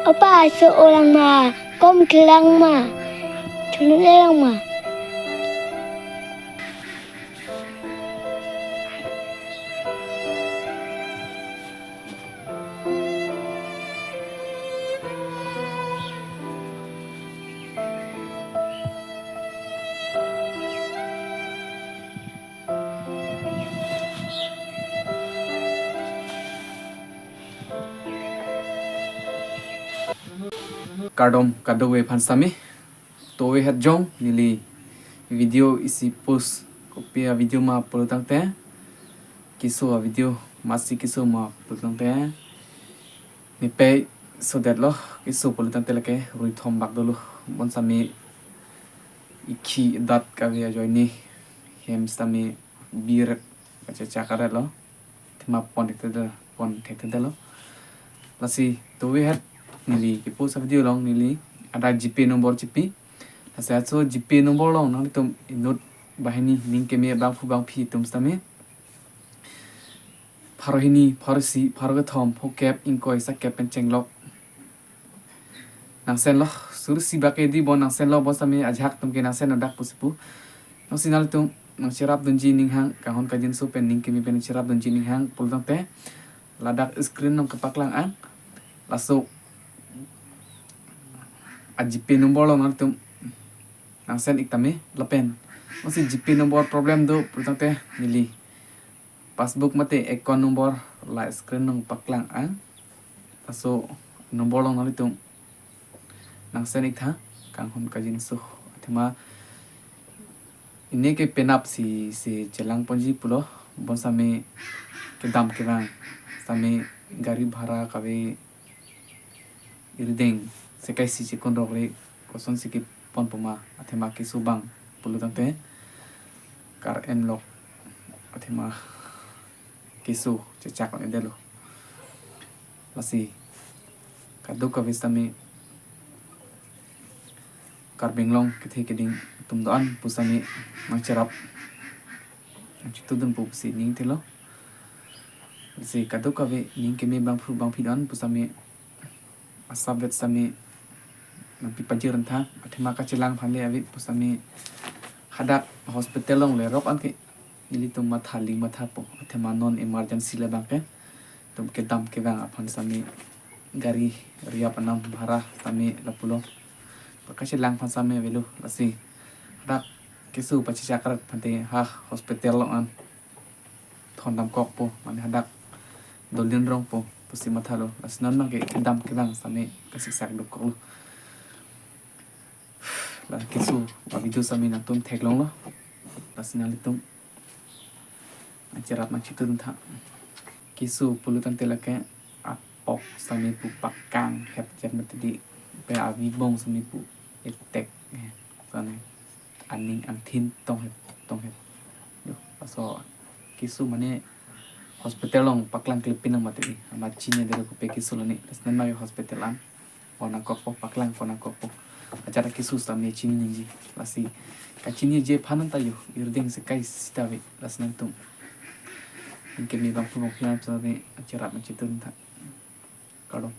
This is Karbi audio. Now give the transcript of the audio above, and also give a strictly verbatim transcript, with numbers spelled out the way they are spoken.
Opa, so orang ma, kom kelang ma, thunun lang ma. Kardom kadokave aphan sitame. Tovehet jong neli video isi post, kopi a-video ma pulo tangte, keso a-video, masi keso ma pulo tangte, nepei sodetlo, keso pulo tangte lake rui thom bak dolo, bonsitame ikhi dat kave ajoine hem sitame birek kachechak aret lo. Athema pon thekthedetlo, pon thekthedetlo. Lasi tovehet neli kepost a-video along neli adai GPay number chipi. Lasi laso GPay number along nanglitum inut banghini ning keme bangphu bangphi atum sitame pharo hini, pharo isi, pharo kethom, phokep, ingkoi, sakep pen chenglok nangsenlo, suri isi bak ke di bon nangsenlo, bonsitame ajahak atum ke nangsen adak pusi pu. Lasi nanglitum nangcherap dunji ninghang, kanghon kangjinso pen ning keme pen nangcherap dunji ninghang pulo tangte, ladak screen along kepaklang-an. Laso a-GPay number along nanglitum nangsen ik tame lapen, masi GPay number problem do pulo tangte neli passbook mate account number la screen along paklang-an. Laso number along nanglitum nangsen ik tha, kanghon kangjinso. Athema ini ke penap si, si chelang ponji pulo, bonsitame kedam kevang sitame gari bhara kave, irideng sekai si chekun rok le kosonsi kepon puma, athema keso abang pulo tangte kar-em lok, athema keso chechak on-edetlo. Lasi kadokave sitame Karbi Anglong kethe keding atum do-an pusitame nangcherap nangchitudun pu pusi ning thelo. Lasi kadokave ning keme bangphu bangphi do-an pusitame asap vet sitame nangpi pajir tha, athema kachelang aphan le ave pusitame hadak hospital along le rok an ke ilitum matha ling mathapo, athema non emergency labang ke itum kedam kevang aphan sitame gari riap anam bhara sitame lapulo. Kachelang aphan sitame avelo, lasi hadak keso pachechak aret aphan te ha hospital along an thondam kokpo, mane hadak doldin rongpo pusi mathalo. Lasi non abang ke kedam kevang sitame kasiksak dokoklo. La keso a-video sitame nangtum theklonglo. Lasi nanglitum nangcherap nangchitudun tha. Keso pulo tangte lake apok sitame pu pakang het jet mati di, pe avibong sitame pu etek, eh, sitame aning angthin tonghet tonghet. Yo, laso keso mane hospital along paklang klepin nang mati di, amat chini dere kopi keso lone, lasi non abang ke hospital an pon nangkokpo, paklang pon nangkokpo. Ajat keso sitame chini nangji. Lasi kachiniji aphan ta yo, irdeng sekai sita ave, lasi nangtum ning keme bangphu bangphi an sitame cherap nangchitudun tha. Kardom.